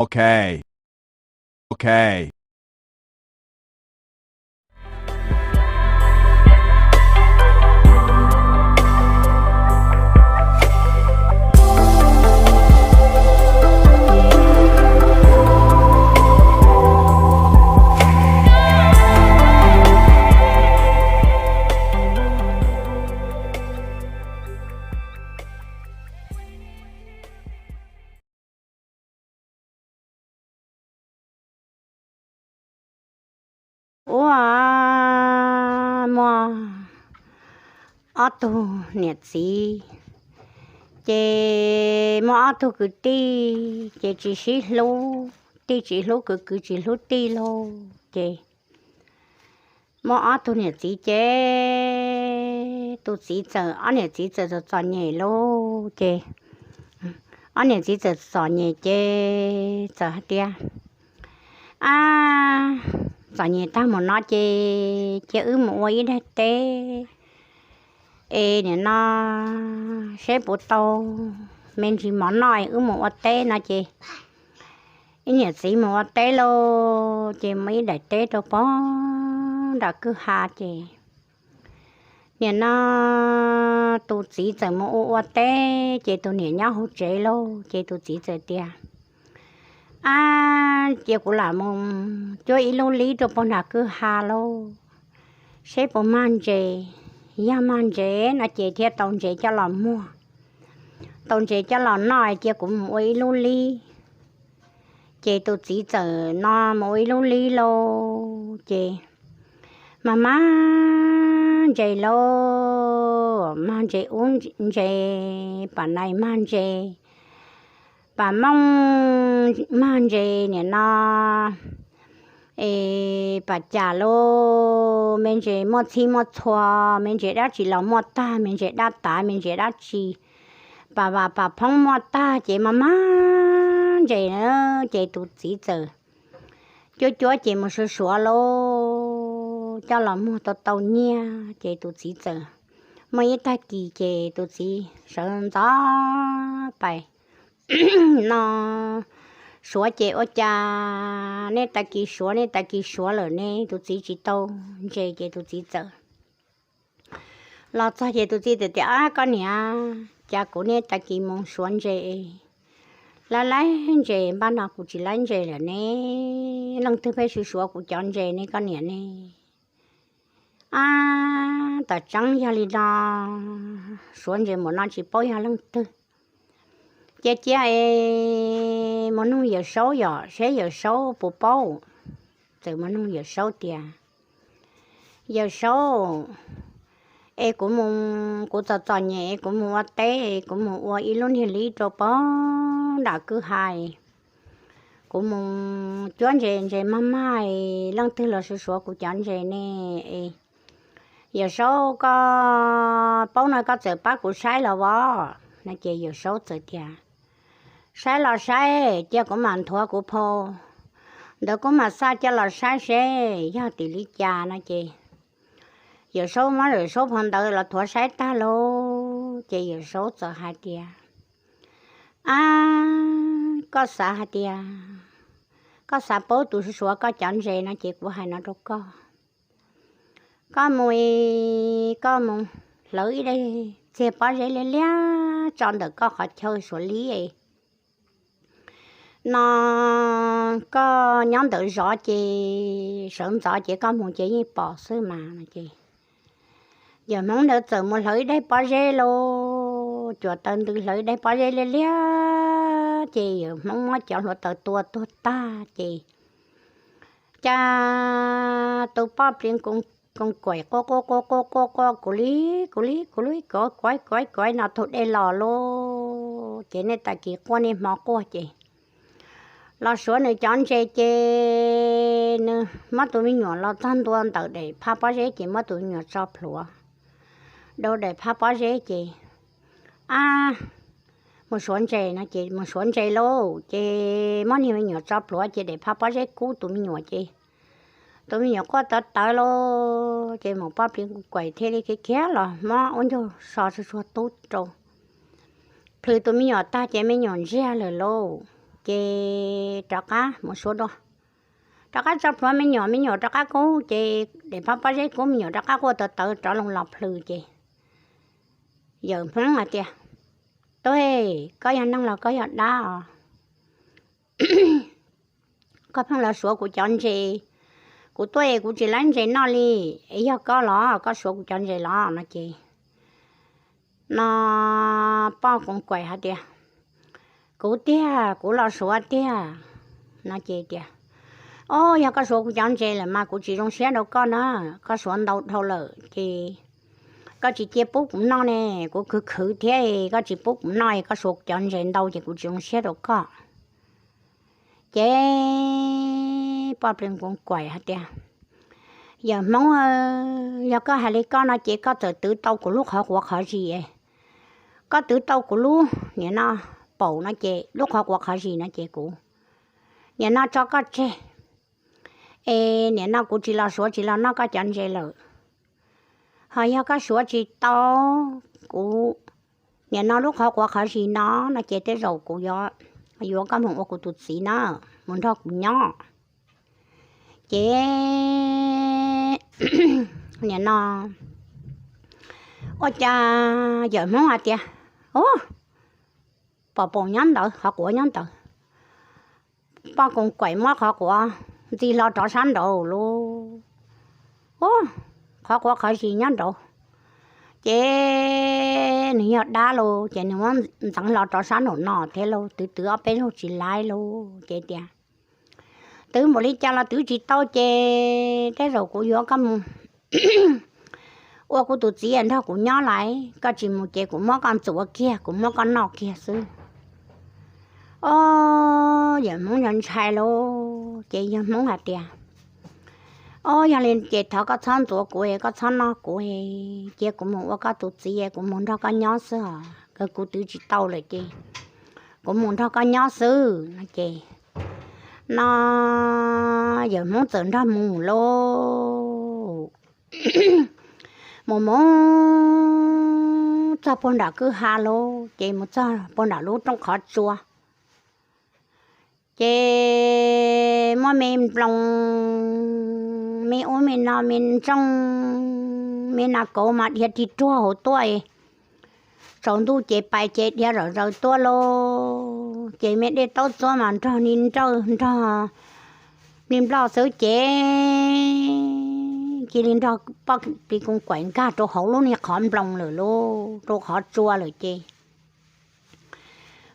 Ok, ok. Ua, muaj ob tug niam txiv, ces muaj ob tug kwv tij ces tsis sib hlub, tij tsis hlub kwv, kwv tsis hlub tij lauj. Ces muaj ob tug niam txiv ces tus txiv txawm, ob niam txiv txawm txom txom nyem lauj. Ces ob niam txiv txawm txom nyem ces txawm hais tias, ab, txom nyem tag mus no ces cia wb mus ua ib daim teb es nim no seb puas tau me ntsis mov noj es wb mus ua teb no ces ib niam txiv mus ua teb lauj. Ces muaj ib daim teb rau pog nram kwj ha ces nim no tus txiv txawm mus ua ua teb ces tus niam nyob hauv tsev lauj. Ces tus txiv txawm tias, ab, cia kuv lam mus cuab ib lub lib rau pog nram kwj ha lauj, seb puas mag ntses. Yog mag ntses no ces thiaj tau ntses coj los muag, tau ntses coj los noj, cia kuv mus ua ib lub lib. Ces tus txiv txawm no mus ua ib lub lib lauj. Ces mag mag ntses lauj, mag ntses ub ntses, pam nais mag ntses, pam mooj mag ntses nim no es pam cas lauj, me ntses muaj txhij muaj txhua, me ntses dab tsi los muaj tag, me ntses dab tav, me ntses dab tsi, pam vas pam phoob muaj tag ces mag mag ntses na. Ces tus txiv txawm cuab cuab ces mus suav suav lauj, coj los muag tau tau nyiaj. Ces tus txiv txawm muaj ib tag kis ces tus txiv sawv ntxov pais no suav ces ua cas nej tag kis suav, nej tag kis suav lawm ne, tus txiv tsis tau ntses ces tus txiv txawm los txog ces tus txiv txawm tias, ab, koj niam, cas kuv niaj tag kis mus suav ntses, laib laib ntses, npaj no kuv tsis laib ntses lawm ne, leej twg pheej suav suav kuv cov ntses ne koj niam ne. Ab, tam tseeb yog li no, suav ntses mus no tsis paub yog leej twg. Cia cia es mus nug Yawm Saub yom, seb Yawm Saub puas paub. Txawm mus nug Yawm Saub tias, Yawm Saub, es kuv mus, kuv txom txom nyem es kuv mus ua teb, kuv mus ua ib lub niag lib rau pog nram kwj ha, kuv mus cuab ntses, ntses mag mag, leej twg los suav suav kuv cov ntses ne. Yawm Saub, koj paub no koj txawm pab kuv saib los as. No ces Yawm Saub txawm tias, saib los saib, cia kuv mam nthuav kuv phau ntawd kuv mam xa coj los saib seb yog tim li cas no ces Yawm Saub muab Yawm Saub phau ntawv los nthuav saib tag lauj. Ces Yawm Saub txawm hais tias, ab, koj xav hais tias koj xav paub tus suav suav koj cov ntses no ces kuv hais no rau koj. Koj mus, koj mus hlawv ib daim txiag pob zeb liab liab tso ntawm koj qhov chaw suav lib no, koj nyob ntawd zov ces sawv ntxov ces koj mus ces yeej pom xwb mas no ces yawm Hmoob ntawd txawm mus hlawv ib daim pob zeb lauj, cuam taws ntws hlawv ib daim pob zeb liab liab ces yawm Hmoob muab cov hluav taws tua tuag tag ces cas tus poj plig koos kaim quaj quaj quaj quaj quaj quaj kuv li kuv li kuv li kuv kuv kuv no taug dej los lauj. Ces nej tag kis quaj nej hmo quaj ces los suav nws cov ntses ces nws muab tus me nyuam los txog ntua ntawm daim phaj pob zeb ces muab tus me nyuam tso plhuav rau daim phaj pob zeb ces, ab, mus suav ntses no ces mus suav ntses lauj. Ces muab niag me nyuam tso plhuav ces daim phaj pob zeb kub tus me nyuam ces tus me nyuam quaj tawv tawv lauj. Ces mus poj plig koos kaim thiaj li khiav khiav los muab ub ncaug so tsuag tsuag tub rau, plhws tus me nyuam tag ces me nyuam ntsiag lawm lauj. ces rov qab mus suav dua, rov qab tso plhuav me nyuam, me nyuam rov qab kub, ces daim pab pob zeb kub, me nyuam rov qab quaj tawv tawv rov loo los plhws ces yawm Hmoob hais tias, Tub, koj yog neeg los koj yog dab os? Koj pheej los suav kuv cov ntses, kuv tuaj es kuv tsis laib ntses noj li, es yog koj los koj suav kuv cov ntses los? No ces no poj Koos Kaim hais tias, Kuv tiag, kuv los suav tiag. No ces tias, Ob, yog koj suav kuv cov ntses lawm mas kuv tsis zoo siab rau koj na, koj suav ntau dhau lawm ces koj tsis cia pub kuv noj ne, kuv khwv khwv thiab, koj tsis pub kuv noj, koj suav kuv cov ntses ntau ces kuv tsis zoo siab rau koj. Ces poj Koos Kaim hais tias, Yawm Hmoob, yog koj hais li koj no ces koj txawm twv tau kuv lub qhov quav qhov zis, koj twv tau kuv lub niam no paum no ces lub qhov quav qhov zis no ces kuv niam no tso koj tseg, es niam no kuv tsis los suav tsis los noj koj cov ntses lawm. Ho yog koj suav tsis tau kuv niam no lub qhov quav qhov zis no, no ces tej zaum kuv yuav, yuav koj mus ua kuv tus txiv na, mus nrog kuv nyob. Ces niam no ua cas yawm Hmoob hais tias, Ub, pom paum nyob ntawd, qhov quav nyob ntawd. Poj Koos Kaim muab qhov quav ntxig hlo rov sab nraud lauj. Ub, qhov quav qhov zis nyob nraud. Ces nws yog dab lauj, ces nws muab ntxeev hlo rov sab nraum no thiab lauj, twv twv ob peb zaug tsis laib lauj, ces tias, Twv npaum li cas los twv tsis tau ces tej zaum kuv yuav koj mus ua kuv tus txiv nrog kuv nyob lawm, koj tsis mus ces kuv muab koj ntxuav kiag, kuv muab koj noj kiag xwb. Ob, yawm Hmoob ntshai lauj, ces yawg Hmoob hais tias, Ob, yog li ces thov koj txhob ntxuav kuv, koj txhob noj kuv, cia kuv mus ua koj tus txiv, kuv mus nrog koj nyob xwb os, kuv twv tsis tau lawm ces kuv mus nrog koj nyob xwb. No ces no yawm Hmoob txawm nrog mus lauj. Mus mus txog puag nram kwj ha lauj, ces mus txog puag nram lub rooj qhov tsua, ces muaj me nploos, me ub me no, me ntsooj, me nas kauv mas dhia rig ruag hauv tuaj. Tsaus ntuj ces pais ces dhia zom zaws tuaj lauj, ces me dej taub txuab mas nrog ni nrawj nrog ni nploj xwb ces cia li nrog poj Plis Koos Kaim nkag rau hauv lub niag qhov nploos lawm lauj, rau qhov tsua lawm ces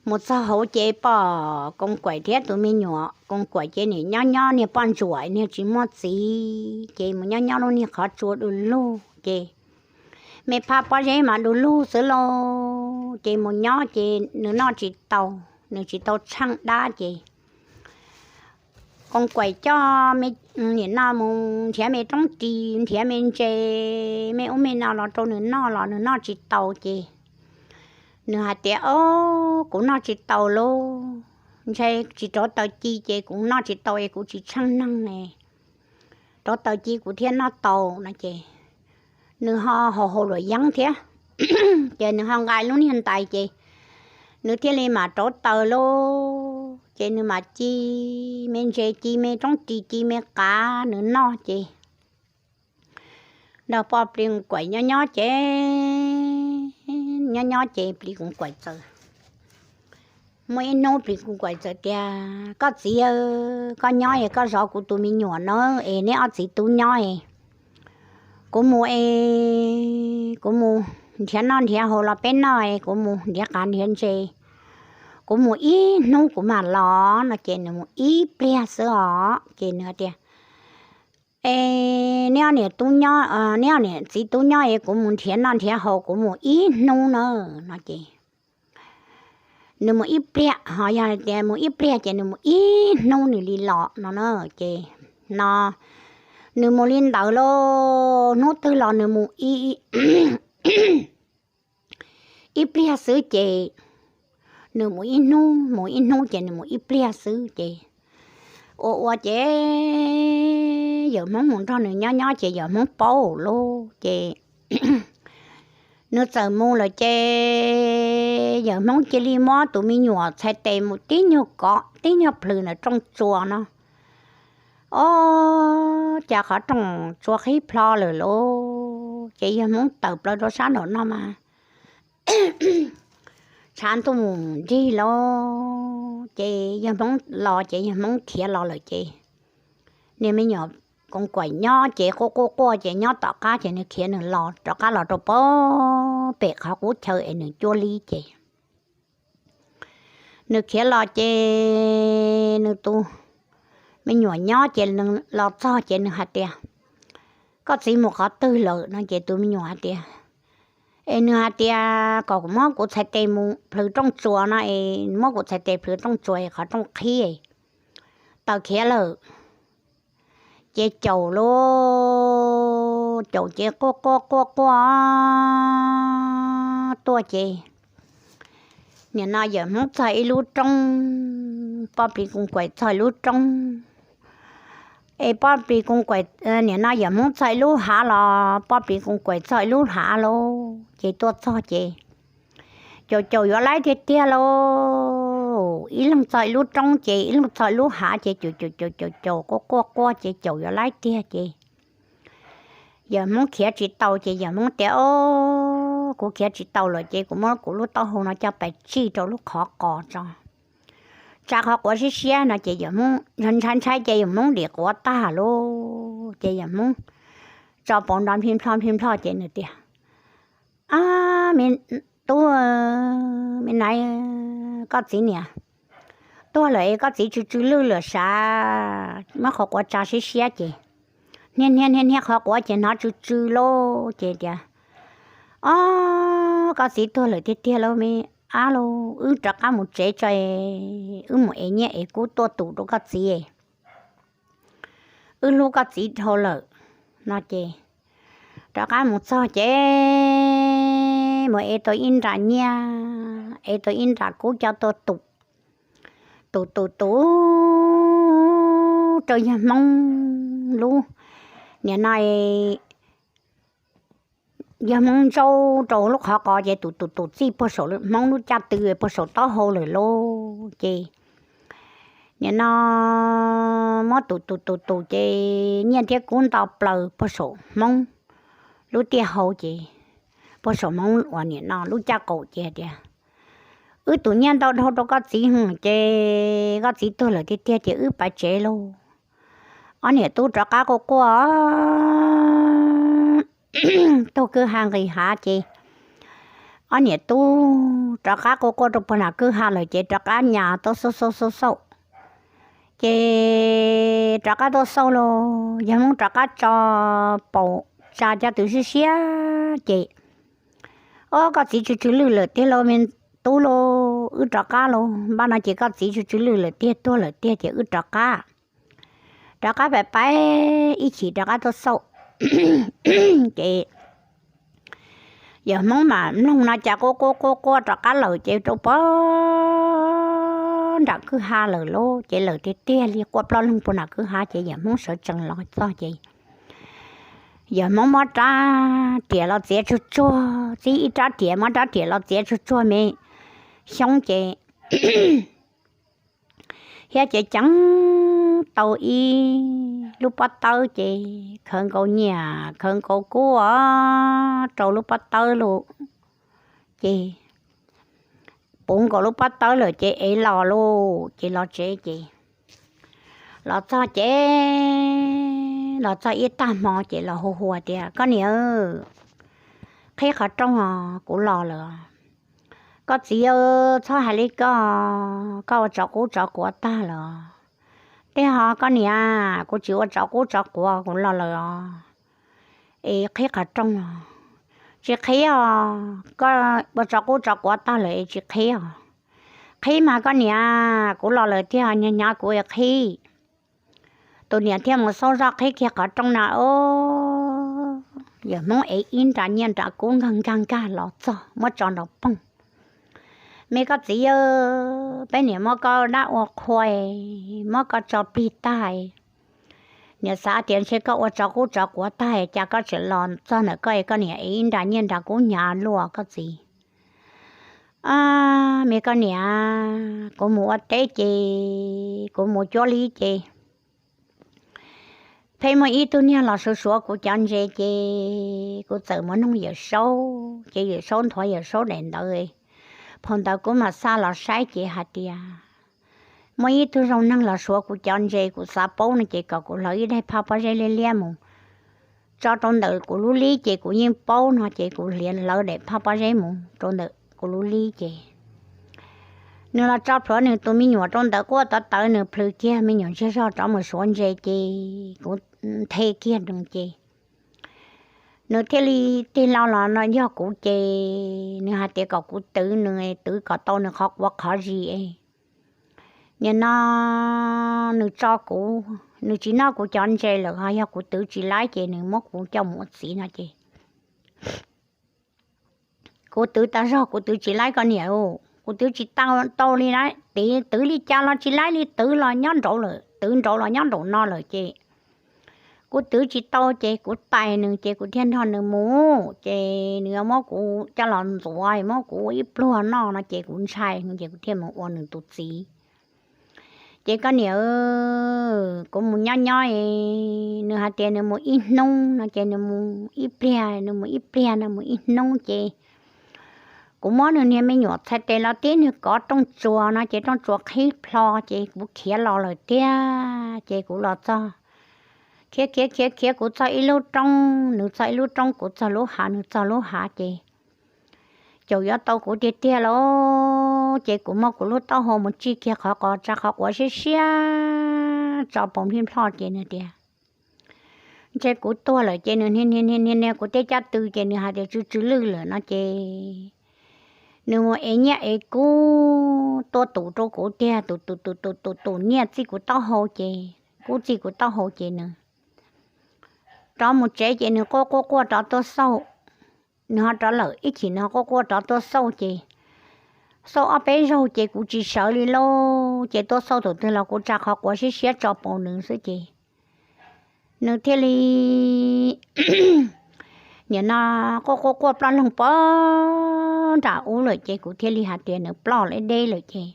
mus txog hauv ces pom Koos Kaim thiab tus me nyuam, Koos Kaim ces nim nyob nyob niag poj ntsuam niag tsis muaj txiv ces mus nyob nyob lub niag qhov tsua du lug ces me phab pob zeb mas du lug xwb lauj, ces mus nyob ces nws noj tsis tau, nws tsis tau tsheej dab ces Koos Kaim coj me, nim no mus nrhiav me roob ris nrhiav me ntses me ub me no los rau nws noj los nws noj tsis tau ces nws hais tias, Ob, kuv noj tsis tau lauj, ntshe tsis rauv taws ci ces kuv noj tsis tau es kuv tsis tsheej neeg ne, rauv taws ci kuv thiaj noj tau. No ces nws ho haus haus luam yeeb thiab, ces nws ho nqa lub niag ntais ces nws thiaj li mam rauv taws lauj, ces nws mam ci me ntses ci me roob ris ci me qav nws noj ces nrog poj Plis Koos Kaim nyob nyob ces, nyob nyob ces Plis Koos Kaim txawm, muaj ib hnub Plis Koos Kaim txawm tias, Koj txiv, koj nyob es koj zov kuv tus me nyuam na, es neb ob txiv tub nyob es kuv mus es kuv mus nrhiav noj nrhiav haus los peb noj es kuv mus nrhiav qav nrhiav ntses, kuv mus ib hnub kuv mam los. No ces nws mus ib pliag xwb os ces nws tias, Es neb ob niam tub nyob, neb ob niam txiv tub nyob es kuv mus nrhiav noj nrhiav haus kuv mus ib hnub na. No ces nws mus ib pliag, ho yog tias mus ib pliag ces nws mus ib hnub nws li los no na. Ces no nws mus li ntawd lauj, hnub twg los nws mus ib ib pliag xwb ces nws mus ib hnub, mus ib hnub ces nws mus ib pliag xwb ces ua ua ces yawm Hmoob mus nrog nws nyob nyob ces yawm Hmoob paub lauj ces Nws txawm mus lawm ces yawg Hmoob cia li muab tus me nyuam txhais tes mus tib nyuag kov tib nyuag plhws ntawm rooj tsua no. Ob, cas qhov rooj tsua qhib plho lawm lauj. Ces yawg Hmoob tawm plaws rau sab nraum no mas tshav ntuj mus nrig lauj. Ces yawg Hmoob los ces yawg Hmoob khiav los lawm ces niag me nyuam koos kaim nyob ces quaj quaj quaj ces nyob tom qab ces nws khiav nws los rov qab los rau pem qhov qub chaw es nws cuab li ces nws khiav los ces nws tus me nyuam nyob ces nws los txog ces nws hais tias, koj txiv mus qhov twg lawm no ces tus me nyuam hais tias, es nws hais tias kom muab kuv txhais tes mus plhws rooj tsua no es muab kuv txhais tes plhws rooj tsua es qhov rooj qhib taws khiav lawm. Ces caum lauj, caum ces quaj quaj quaj quaj tuaj ces nim no yawm Hmoob txog ib lub roob, poj plis koos kaim txog ib lub roob, es poj plis koos kaim, nim no yawm Hmoob txog ib lub hav los poj plis koos kaim txog ib lub hav lauj. Ces tuaj txog ces caum caum yuav laib tiag tiag lauj, ib leeg txog ib lub roob ces ib leeg txog ib lub hav ces caum caum caum caum caum quaj quaj quaj ces caum yuav laib tiag ces yawm Hmoob khiav tsis tau ces yawm Hmoob tias, ob, kuv khiav tsis tau lawm ces kuv muab kuv lub taub hau no coj pais tsij rau lub qhov qos tso, tsa qhov quav siab siab no ces yawm Hmoob ntshai ntshai ces yawm Hmoob dim quav tag lauj. Ces yawm Hmoob tso pauv nrov nphi nplho nphi nplho ces nws tias, ab, me tub, me nai, koj txiv niam tuag lawm es koj txiv tsw tsw lwj lawm sav. Muab qhov quav tsa siab siab ces hnia hnia hnia hnia qhov quav ces hnov tsw tsw lauj ces tias, ob, koj txiv tuag lawm tiag tiag lauj me ab lauj, wb rov qab mus tsev tso, wb mus ev nyiaj ev kub tuaj tus rau koj txiv, wb hlub koj txiv dhau lawm no ces rov qab mus txog ces mus ev tau ib nra nyiaj, ev tau ib nra kub coj tuaj tus, tus tus tus rau yawg Hmoob lub, nim no yawg Hmoob ntsaub rau lub qhov qos ces tus tus tus txij puag saum Hmoob lub caj tw puag saum taub hau lawm lauj. Ces nim no muab tus tus tus tus ces nyiaj thiab kub nto plaws puag saum Hmoob lub tiaj hau ces puag saum Hmoob uas nim no lub caj qaum ces tias, wb tus nyiaj ntau dhau rau koj txiv ces koj txiv tuag lawm tiag tiag ces wb pais tsev lauj. Ob niam tub rov qab quaj quaj tuaj kwj ha nqis hav ces ob niam tub rov qab quaj quaj rau puag nram kwj ha lawm ces rov qab nyas tuaj xauj xauj xauj xauj ces rov qab tuaj xauj lauj, yawg Hmoob rov qab tso paus tsa caj tw siab siab ces, ob, koj txiv tsw tsw lwj lawm tiag lauj me tub lauj, wb rov qab lauj. Npaj no ces koj txiv tsw tsw lwj lawm tiag, tuag lawm tiag ces wb rov qab, rov qab pais pais ib chim rov qab tuaj xauj ces yawm Hmoob mas mloog no cas quaj quaj quaj quaj rov qab lawm ces rau puag nram kwj ha lawm lauj. Ces lawm tiag tiag li quaj ploj leeg puag nram kwj ha ces yawm Hmoob sawv tsees los txog ces yawm Hmoob muab rab riam los txiav tsuag tsuag, txib ib rab riam, muab rab riam los txiav tsuag tsuag me xyoob ces thiab ceev ceev tau ib lub pob tawb ces khawv nkaus nyiaj khawv nkaus kub rau lub pob tawb lauj. Ces puv nkaus lub pob tawb lawm ces ev los lauj, ces los tsev ces los txog ces los txog ib tag hmo ces los hu hu tias, koj niam, qhib qhov rooj os, kuv los lawm. Koj txiv, txhob hais li koj, koj ua tsov qub tsov quav tag lawm. Tej ho koj niam, kuv tsis ua tsov qub tsov quav, kuv los lawm os. Es qhib qhov rooj os. Tsis qhib os, koj ua tsov qub tsov quav tag lawm es tsis qhib os. Qhib mas koj niam, kuv los lawm tiag, hnyav hnyav kuv es qhib. Tus niam thiaj mus xauj zoj qhib kiag qhov rooj na, ob, yawm Hmoob ev ib nra nyiaj nra kub nkag nkag nkag los txog muab tso nraum poog. Me koj txiv, peb niam muab koj dab ua qhua, muab koj tso plig tag, Niam xav tias ntshe koj ua tsov qub tsov quav tag cas koj tseem los txog ntawm koj es koj niam es ib nra nyiaj nra kub hnyav luaj koj txiv. A, me koj niam, kuv mus ua teb ces kuv mus cuab li ces pheej muaj ib tug niag los suav suav kuv cov ntses ces kuv txawm mus noog Yawm Saub ces Yawm Saub nthuav Yawm Saub daim ntawv. Phau ntawv kuv mam xa los saib ces hais tias muaj ib tug zoo neeg los suav kuv cov ntses kuv xav paub no ces kom kuv hlawv ib daim phaj pob zeb liab liab mus tso rau ntawm kuv lub lib ces kuv yeej paub no ces kuv hliav hlawv daim phaj pob zeb mus rau ntawm kuv lub lib ces nws los tso plhuav nws tus me nyuam rau ntawd quaj tov tawv nws plhws kiag me nyuam ntsiag zog rov mus suav ntses ces kuv nthe kiag nws ces nws thiaj li tig lauj los no yog kuv ces nws hais tias kom kuv twv nws, twv kom tau nws qhov quav qhov zis es nim no nws tso kuv, nws tsis noj kuv cov ntses lawm ho yog kuv twv tsis laib ces nws muab kuv coj mus ua txiv no ces kuv twv tas zog kuv twv tsis laib koj niam, kuv twv tsis tau li na, twv li cas los tsis laib li, twv los nyob nraud lawm, twv nraud los nyob nraum no lawm ces kuv twv tsis tau ces kuv tais nws ces kuv thiaj nrog nws mus ces nws muab kuv coj los ntxuav muab kuv ua ib pluag noj no ces kuv ntshai ces kuv thiaj mus ua nws tus txiv. Ces koj niam, kuv mus nyob nyob, nws hais tias nws mus ib hnub no ces nws mus ib pliag, nws mus ib pliag no mus ib hnub ces kuv muab nws niag me nyuam txhais tes los tib nws kov rooj tsuas no ces rooj tsuas qhib plho ces kuv khiav los lawm tiag ces kuv los txog khiav khiav khiav khiav kuv txog ib lub roob, nws txog ib lub roob, kuv txog lub hav, nws txog lub hav ces caum yuav tau kuv tiag tiag lauj ces kuv muab kuv lub taub hau mus tsij kiag qhov qos tsa qhov quav siab siab tso paus nplij nplhoj ces nws tias ntshe kuv tuag lawm ces nws niag niag niag niag kuv tej caj tw ces nws hais tias tsw tsw lwj lawm no ces nws mus ev nyiaj ev kub tuaj tus rau kuv tiag, tus tus tus tus tus tus nyiaj txij kuv taub hau ces kub txij kuv taub hau ces nws rov mus tsev ces nws quaj quaj quaj rov tuaj xauj, nws ho rov lawm ib chim nws quaj quaj rov tuaj xauj ces xauj ob peb zaug ces kuv tsis sawv li lauj ces tuaj xauj thaum twg los kuv tsa qhov quav siab siab tso paus nws xwb ces nws thiaj li nim no quaj quaj quaj ploj loog pov nram ub lawm ces kuv thiaj li hais tias nws ploj deb deb lawm ces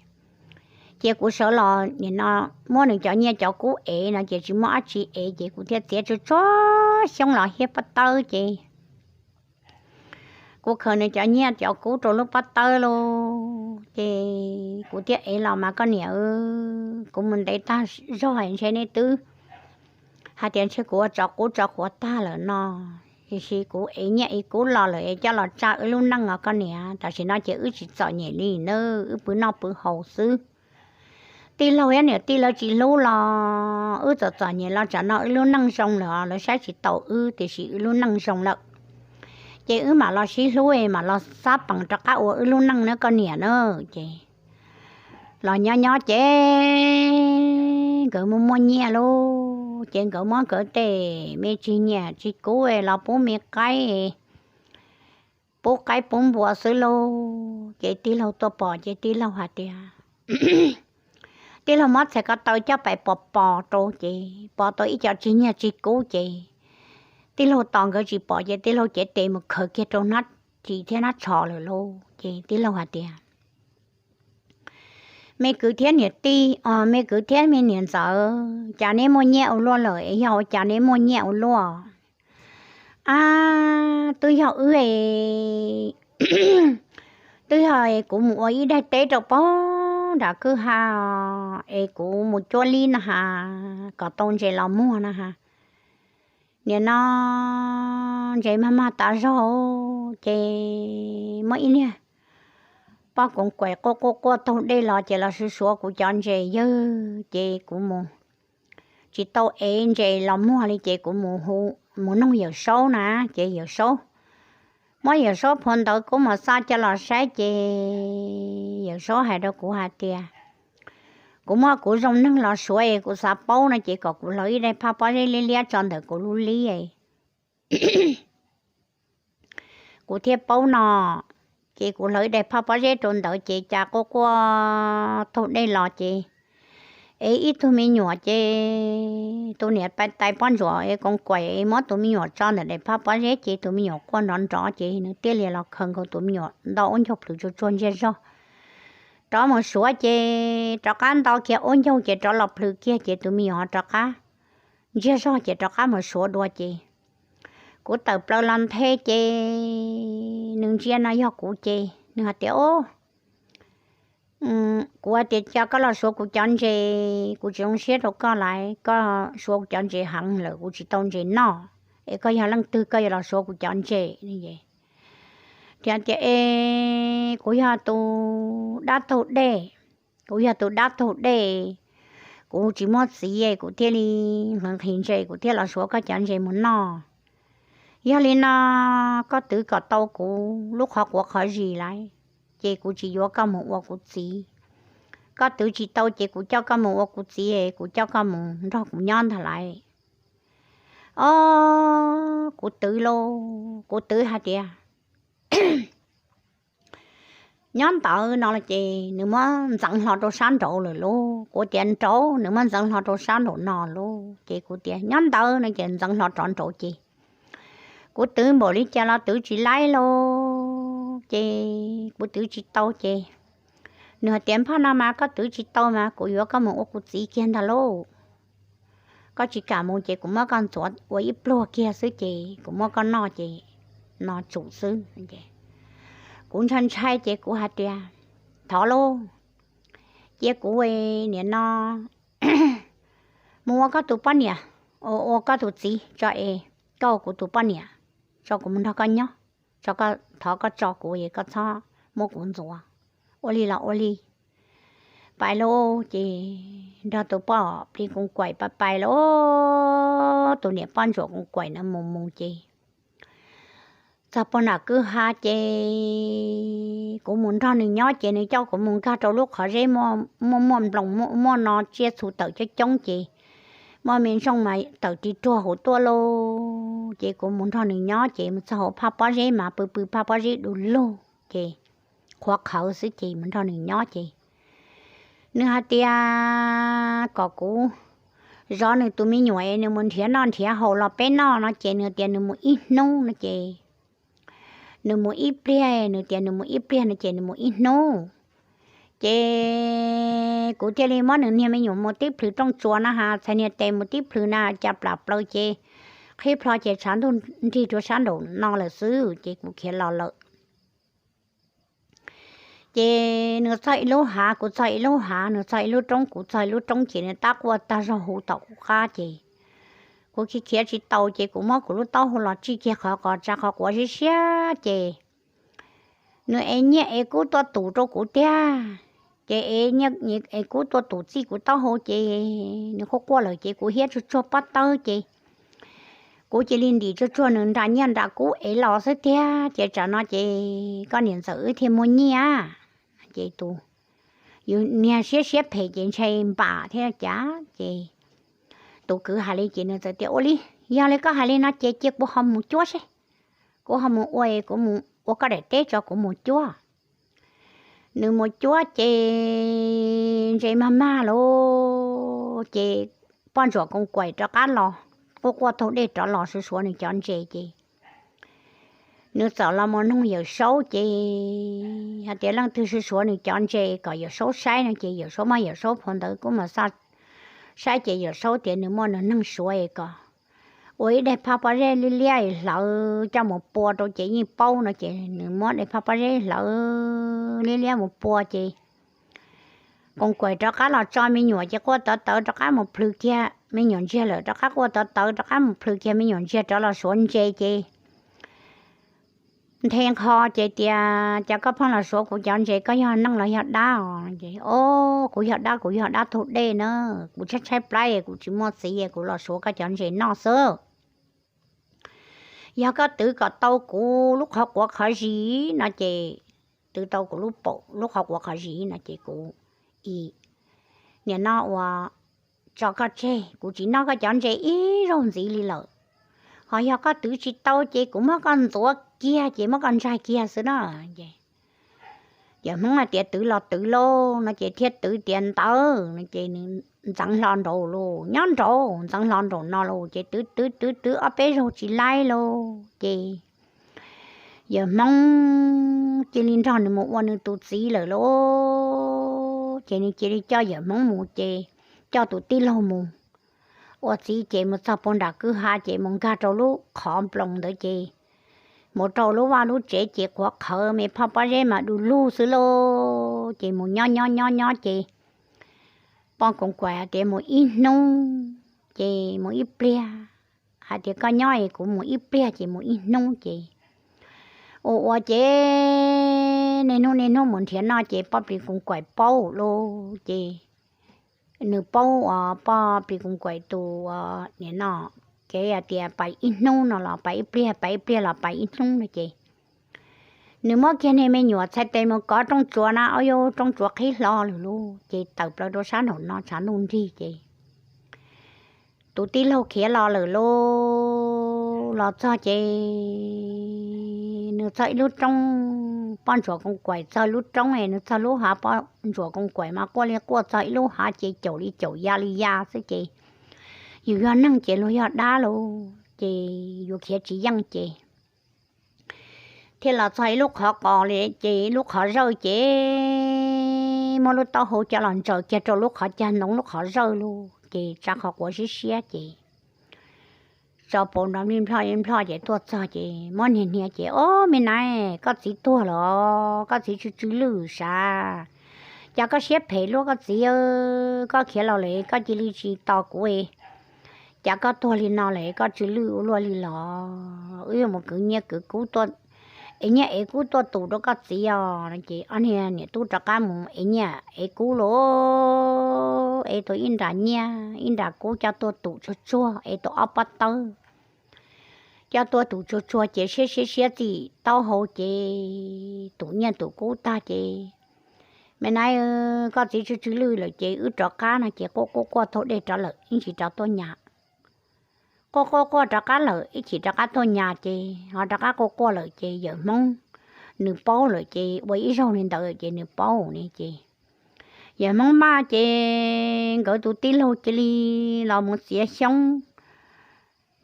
cia kuv sawv los nim no muab nws cov nyiaj cov kub ev no ces tsis muaj dab tsi ev ces kuv thiaj txiav tsuag tsuag xyoob los hiab pob tawb ces kuv khaws nws cov nyiaj cov kub rau lub pob tawb lauj ces kuv thiaj ev los mas koj niam, kuv mus ntev tag zog ntshe nej twb hais tias ntshe kuv ua tsov qub tsov quav tag lawm no, tiam sis kuv ev nyiaj ev kub los lawm es coj los tsa wb lub neej os koj niam, tam sim no ces wb tsis txom nyem li na, wb pw noj pw haus xwb. Tij laug thiab niam tij lawv tsis hlub los wb txom txom nyem los tsam no wb lub neej zoo lawm os, lawv saib tsis taus wb tiam sis wb lub neej zoo lawm ces wb mam los sib hlub es mam los xab peem rov qab ua wb lub neej na koj niam na. Ces los nyob nyob ces nkawd muaj muaj nyiaj lauj ces nkawd muab nkawd tej me tsig nyiaj tsig kub los pub me qaib, pub qaib pub npua xwb lauj. Ces tij laug tuaj pom ces tij laug hais tias, tij laug muab txhais ko taw coj pais pos pos rau ces pos tau ib co tsig nyiaj tsig kub ces tij laug tos nkawd tsis pom ces tij laug cev tes mus khaws kiag rau hnab ris thiab hnab tsho lawm lauj. Ces tij laug hais tias, me kwv thiab niam tij, me kwv thiab me niam ntxawm, cas neb muaj nyiaj ua luaj lawm es yog ua cas neb muaj nyiaj ua luaj? Ab, twb yog wb, twb yog kuv mus ua ib daim teb rau pog nram kwj ha es kuv mus cuab lib no ha, kom tau ntses los muag no ha. Nim no ntses mag mag tas zog ces muaj ib niag poj koom kuam quaj quaj quaj taug dej los ces los suav suav kuv cov ntses yawg ces kuv mus tsis tau ev ntses los muag li ces kuv mus hu, mus noog Yawm Saub na. Ces Yawm Saub, muab Yawm Saub phau ntawv kuv mus xa coj los saib ces Yawm Saub hais rau kuv hais tias kuv muab kuv zoo neeg los suav es kuv xav paub no ces kom kuv hlawv ib daim phaj pob zeb liab liab tso ntawm kuv lub lib kuv thiaj paub no. Ces kuv hlawv ib daim phaj pob zeb rau ntawd ces cas quaj quaj taug dej los ces es ib tug me nyuam ces tus niam tais pob ntsuam es koos kaim es muab tus me nyuam tso ntawm daim phab pob zeb ces tus me nyuam quaj nrov nrov ces nws thiaj li los khaws nkaus tus me nyuam nto ua ncaug plhws tsuag tsuag ntsiag zog rov mus suav ces rov qab nto kiag ua ncaug ces rov los plhws kiag ces tus me nyuam ho rov qab ntsiag zog ces rov qab mus suav dua ces kuv tawm plaws los nthe ces nws ntsia no yog kuv ces nws hais tias, Kuv hais tias, Cas koj los suav kuv cov ntses, kuv tsis zoo siab rau koj lawm, koj suav kuv cov ntses heev lawm kuv tsis tau ntses noj, es koj yog leej twg koj yuav los suav kuv cov ntses? Thiab tias, Es kuv yog tus dab taug dej, kuv yog tus dab taug dej, kuv tsis muaj txiv kuv thiaj li nqhis nqhis ntses kuv thiaj los suav koj cov ntses mus noj. Yog li no koj twv kom tau kuv lub qhov quav qhov zis lawm ces kuv tsis yuav koj mus ua kuv txiv. Koj twv tsis tau ces kuv coj koj mus ua kuv txiv, kuv coj koj mus nrog kuv nyob ntag lawm. Os, kuv twv lauj, kuv twv hais tias nyob ntawd no ces nws muab ntxeev hlo rau sab nraud lawm lauj. Kuv tias nraud, nws muab ntxeev hlo rau sab nraum no lauj. Ces kuv tias nyob ntawd no ces ntxeev hlo rov nraud ces kuv twv npaum li cas los twv tsis laib lauj, ces kuv twv tsis tau ces nws hais tias, Phaj no mas koj twv tsis tau mas kuv yuav koj mus ua kuv txiv kiag ntag lauj. Koj tsis kam mus ces kuv muab koj ntxuav ua ib pluag kiag xwb ces kuv muab koj noj ces no tsum xwb. Kuv ntshai ntshai ces kuv hais tias, Thov lauj, cia kuv niam no mus ua koj tus poj niam, ua koj tus txiv tso es koj ua kuv tus poj niam, tso kuv mus nrog koj nyob, thov koj tso kuv es koj txhob muab kuv ntxuav. Ua li los ua li. Pais lauj, ces nrog tus poj plig koos kaim pais pais lauj, tus niam poj ntsuam koos kaim no mus mus ces txog puag nram kwj ha ces kuv mus nrog nws nyob ces nws coj kuv mus nkag rau lub qhov zeb muaj muaj nploos muaj no tsiaj txhu tawm coob coob ces muaj me ntsooj mas tawm ris ruag hauv tuaj lauj. Ces kuv mus nrog nws nyob ces mus txog hauv phaj pob zeb mas pw pw phaj pob zeb du lug ces qhuav qhawv xwb ces mus nrog nws nyob ces nws hais tias kom kuv zov nws tus me nyuam es nws mus nrhiav noj nrhiav haus los peb noj no ces nws tias nws mus ib hnub no ces nws mus ib pliag, nws tias nws mus ib pliag no ces nws mus ib hnub. Ces kuv thiaj li muab nws niag me nyuam mus tib plhws rooj tsuas na has, txhais niag tes mus tib plhws na cas plam plaws ces qhib plho ces tshav ntuj nrig rau sab nraum no lawm xwb ces kuv khiav los lawm. Ces nws txog ib lub hav, kuv txog ib lub hav, nws txog ib lub roob, kuv txog ib lub roob, ces nws tab quaj tag zog hu tom kuv qab, ces kuv khiav khiav tsis tau, ces kuv muab kuv lub taub hau los tsij kiag qhov qos tsa qhov quav siab siab, ces nws ev nyiaj ev kub tuaj tus rau kuv tiag. Ces ev nyiaj ev kub tuaj tus txij kuv taub hau, ces nws quaj quaj lawm, ces kuv hiab tsuag tsuag pob tawb, ces kuv cia li ntim tsuag tsuag nws nra nyiaj nra kub ev los xwb tiag. Ces tsam no ces koj niam ntxawm wb thiaj muaj nyiaj. Ces tus yus niag siab siab phem ces ntshai npam thiab cas, ces tus kwv hais li ces nws txawm tias, Ua li, yog li koj hais li no ces cia kuv ho mus cuab seb, kuv ho mus ua, kuv mus ua koj daim teb tso kuv mus cuab. Nws mus cuab ces ntses mag mag lauj, ces poj ntsuam koos kaim rov qab los, quaj quaj taug dej rov los suav suav nws cov ntses, ces nws txawm los mus noog Yawm Saub, ces hais tias leej twg suav suav nws cov ntses kom Yawm Saub saib no, ces Yawm Saub muab Yawm Saub phau ntawv kuj mus xa saib, ces Yawm Saub tias nws muaj nws neeg suav es kom ua ib daim phaj pob zeb liab liab hlawv coj mus pua rau ces yeej paub no, ces nws muab daim phaj pob zeb hlawv liab liab mus pua, ces koos kaim rov qab los tso me nyuam, ces quaj tawv tawv rov qab mus plhws kiag me nyuam ntsiag lawm, rov qab quaj tawv tawv rov qab mus plhws kiag me nyuam ntsiag rov los suav ntses, ces nthe nqho ces tias, Cas koj pheej los suav kuv cov ntses, koj yog neeg los yog dab os? Ces, O, kuv yog dab, kuv yog dab taug dej na, kuv tshaib tshaib plab es kuv tsis muaj txiv es kuv los suav koj cov ntses noj xwb. Yog koj twv kom tau kuv lub qhov quav qhov zis no ces, twv tau kuv lub paum lub qhov quav qhov zis no ces kuv, i, niam no ua tso koj tseg, kuv tsis noj koj cov ntses ib zaug ntxiv li lawm. Ho yog koj twv tsis tau ces kuv muab koj ntxuav kiag ces muab koj ntsaig kiag xwb na. Ces Yawm Hmoob hais tias twv los twv lauj no ces thiaj twv tias ntawd no ces nws ntxeev hlo nraud lauj, nyob nraud ntxeev hlo nraum no lauj ces twv twv twv twv ob peb zaug tsis laib lauj ces yawm Hmoob cia li nrog nws mus ua nws tus txiv lawm lauj. Ces nws cia li coj yawm Hmoob mus ces coj tus tij laug mus ua txiv ces mus txog puag nram kwj ha ces mus nkag rau lub qhov nploos ntawd ces mus rau lub vaj lub tsev ces qhuav qhawv me phoj pob zeb mas du lug xwb lauj. Ces mus nyob nyob nyob nyob ces poj Koos Kaim hais tias mus ib hnub ces mus ib pliag, hais tias koj nyob es kuv mus ib pliag ces mus ib hnub ces ua ua ces niaj hnub niaj hnub mus nrhiav noj ces poj Plis Koos Kaim paub lauj ces nws paub uas poj Plis Koos Kaim tus uas nim no kev hais tias pais ib hnub no los pais ib pliag, pais ib pliag los pais ib hnub no ces nws muab kiag niag me nyuam txhais tes mus kov rooj tsuas na, ua rau rooj tsuas qhib hlo lawm lauj. Ces tawm plaws rau sab nraum no tshav ntuj nrig ces tus tij laug khiav los lawm lauj. Los txog ces nws txog ib lub roob, poj Ntsuam Koos Kaim txog lub roob es nws txog lub hav, poj Ntsuam Koos Kaim mas quaj li quaj txog ib lub hav ces caum li caum ya li ya xwb ces yus yog neeg ces luag yog dab lauj ces yuav khiav tsis yeej ces thiaj los txog ib lub qhov qos li ces ib lub qhov zawj ces muab lub taub hau coj los ntsaws kiag rau lub qhov cag ntoo lub qhov zawj lauj ces tsa qhov quav siab siab ces tso paus nrov nplij nploj nploj ces tuaj txog ces muab hnia hnia ces, Ob, me nai, koj txiv tuag los? Koj txiv tsw tsw lwj sav. Cas koj siab phem luaj koj txiv, koj khiav los lawm koj cia li tsis tos kuv, cas koj tuag li no lawm koj tsw lwj ua luaj li los? Wb yuav mus kwv nyiaj kwv kub, es nyiaj es kub tuaj tus rau koj txiv os. Ces ob niag niam tub rov qab mus es nyiaj es kub los, es tus ib nra nyiaj ib nra kub coj tuaj tus tsuag tsuag, es tus ob pob tawb coj tuaj tus tsuag tsuag ces siab siab siab txij taub hau ces tus nyiaj tus kub tag ces, Me nai, koj txiv tsw tsw lwj lawm ces wb rov qab no ces quaj quaj quaj taug dej rov lawm ib tsis rov tuaj nyas. Quaj quaj quaj rov qab lawm ib chim rov qab tuaj nyas ces ho rov qab quaj quaj lawm ces yawm Hmoob nws paub lawm ces ua ib zaug li ntawd ces nws paub ne ces yawm Hmoob maj ces nkawd tus tij laug cia li los mus txiav xyoob,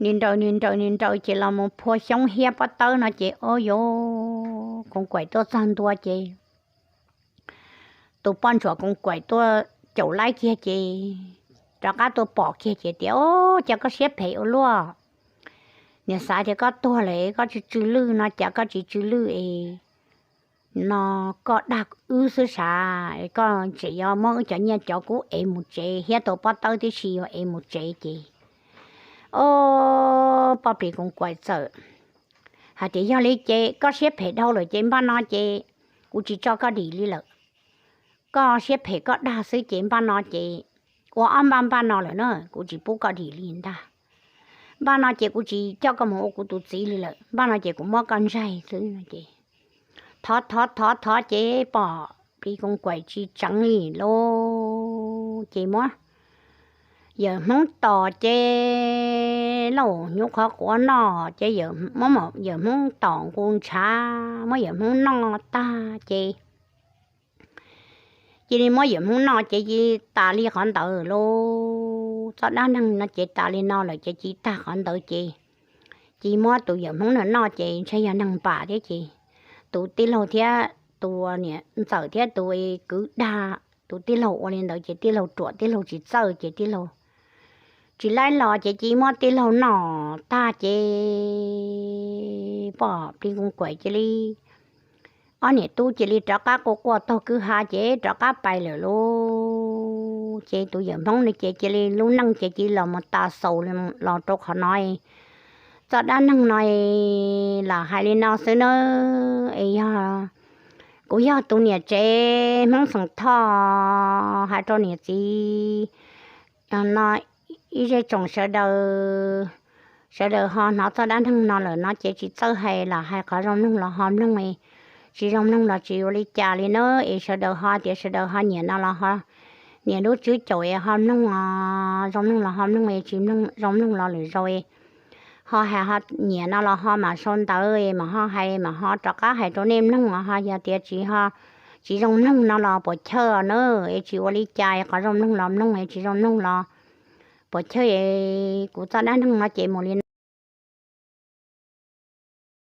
nim nraws nim nraws nim nraws ces los mus phua xyoob hiab pob tawb no ces, Ob, yuav Koos Kaim tuaj txog ntua ces tus poj ntsuam Koos Kaim tuaj caum laib kiag ces rov qab tuaj pom kiag ces tias, Ob, cas koj siab phem ua luaj? Niam xav tias koj tuag lawm koj tsw tsw lwj no cas koj tsis tsw lwj es no koj dag wb xwb sav, koj tseem yuav muab wb cov nyiaj cov kub ev mus tsev thiab tus pob tawb tib si yuav ev mus tsev ces, ob, poj Plis Koos Kaim txawm hais tias, Yog li ces koj siab phem dhau lawm ces npaj no ces kuv tsis tso koj dim li lawm. Koj siab phem koj dag xwb ces npaj no ces ua ob npaj npaj no lawm na, kuv tsis pub koj dim li ntag. Npaj no ces kuv tsis coj koj mus ua kuv tus txiv li lawm, npaj no ces kuv muab koj ntsaig xwb no ces thov thov thov thov ces pom Plis Koos Kaim tsis tseev li lauj ces muab yawm Hmoob tom ces lauj, hnyuv qhov quav noj ces muab yawm Hmoob tom nqus ntshav, muab yawm Hmoob noj tag ces cia li muab yawm Hmoob noj ces cia tas li qhov ntawd lauj. Txoj dab neeg no ces tas li no lawm ces cia tag qhov ntawd ces cia muab tus yawm Hmoob no noj ces ntshe yog neeg npam thiab ces tus tij laug thiab tus niam ntxawm thiab tus kwv dag tus tij laug ua li ntawd ces tij laug ruam tij laug tsis txawj ces tij laug tsis laib los ces cia muab tij laug noj tag ces pom Plis Koos Kaim cia li ob niam tub cia li rov qab quaj quaj taug kwj ha ces rov qab pais lawm lauj. Ces tus yawm Hmoob no ces cia li lub neej ces cia li los mus tas xaus los rau qhov no. Txoj dab neeg no lam hais li no xwb nawb es yog kuv yog tus niam tsev Hmoob xeem Thoj hais rau niam txiv no ib zej tsoom sawv daws, sawv daws ho hnov txoj dab neeg no lawm no ces tsis txawj hais, lam hais qhov zoo mloog los ho mloog, tsis zoo mloog los tsis ua li cas li na. Es sawv daws ho tias sawv daws ho nyiam no los ho nyiam lub tswv caum es ho mloog, zoo mloog los ho mloog, tsis zoo mloog los lwm zaus ho hais ho nyiam no los ho mam sau ntawv mas ho hais mas ho rov qab hais rau nej mloog, ho yog tias tsis ho, tsis zoo mloog no los puas chawj na, es tsis ua li cas, qhov zoo mloog los mloog, tsis zoo mloog los puas chawj. Kuv txoj dab neeg no ces mus li